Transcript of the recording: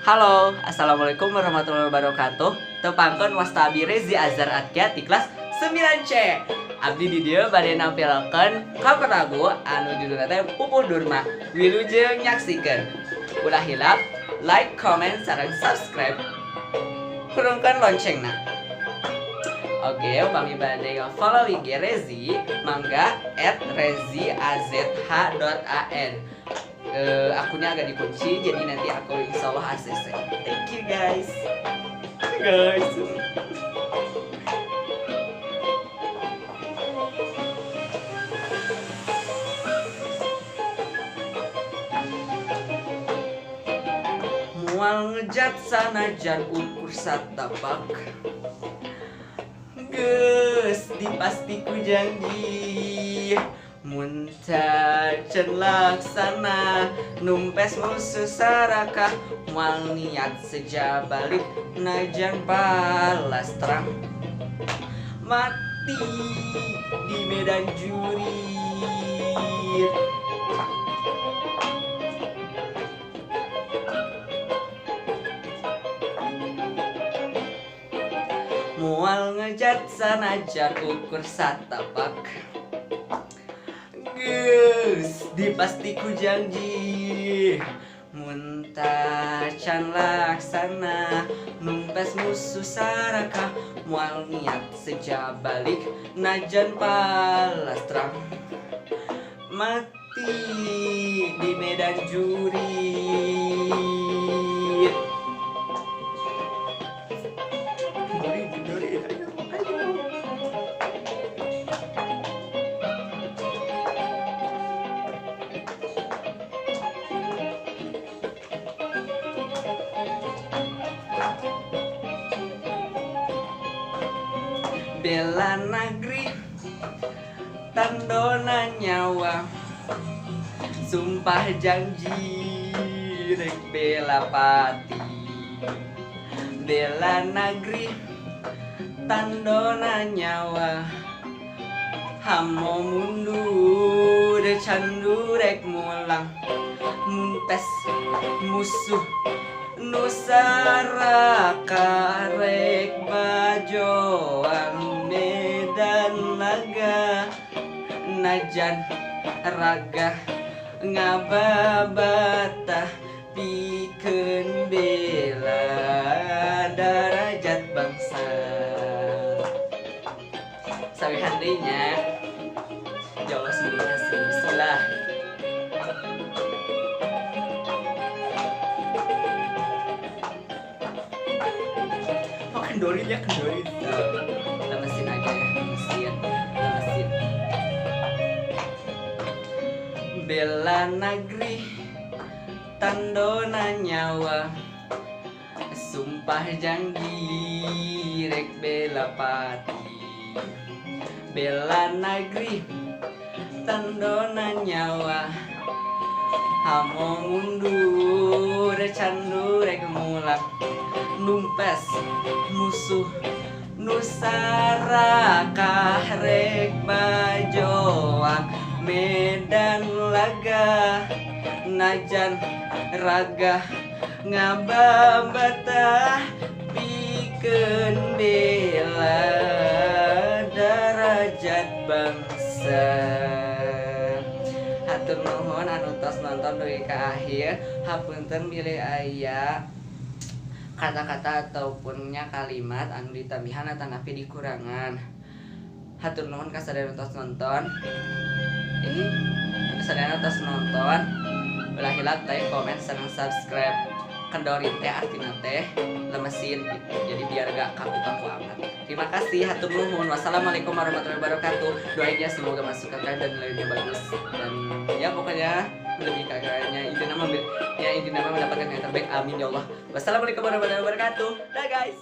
Halo, assalamualaikum warahmatullahi wabarakatuh. Tepangkeun wasta abi Rezi Azhar Atkia di kelas 9C. Abdi di dieu bade nampilkeun cover lagu anu judulna teh Pupuh Durma. Wilujeng nyaksikeun. Ulah hilap like, comment, sareng subscribe. Hurungkeun loncengna. Oke, upami bade follow IG Rezi, mangga @reziazh.an. Akunnya agak dikunci, jadi nanti aku insya Allah ACC. Thank you guys. Guys. Mual ngejat sanajan ukur satapak. Geus dipasti ku janji. Mun can laksana numpes musuh sarakah, mual niat seja balik najan balas terang mati di medan jurit. Mual ngejat sanajan ukur satapak. Geus dipasti ku janji. Mun can laksana numpes musuh sarakah, mual niat seja balik najan palas terang mati di medan jurit. Kendori, ayo, ayo. Bela negeri tandona nyawa, sumpah janji rek bela pati. Bela negeri tandona nyawa, hamo mundur candu rek mulang, muntes musuh nusaraka rek bajoang medan laga, najan raga ngababatah pikeun bela darajat bangsa. Sawihan deui nya. Ya Allah, sebelumnya bismillah. Oh, kendorin ya, kendorin. Lemesin aja ya, lemesin, lemesin. Bela negeri tandona nyawa, sumpah janji rek bela pati. Bela negeri tandona nyawa, hamo mundur candu rek mulang, numpes musuh nusarakah rek bajoang medan laga, najan raga ngababatah pikeun bela darajat bangsa. Hatur nuhun anu tos nonton dugi ka akhir. Hapunten bilih aya kata-kata ataupunnya kalimat anu ditambihan atanapi dikurangan. Hatur nuhun ka sadaya tos nonton. Sadaya tos nonton. Ulah hilap like, comment, sareng subscribe. Kendorin teh artina teh lemesin gitu. Jadi biar gak kaku-kaku amat. Terima kasih, hatur nuhun. Wassalamualaikum warahmatullahi wabarakatuh. Doainnya semoga masuk ke dan nilainya bagus. Dan ya pokoknya lebih kakaknya intinya mendapatkan yang terbaik. Amin ya Allah. Wassalamualaikum warahmatullahi wabarakatuh. Dah guys.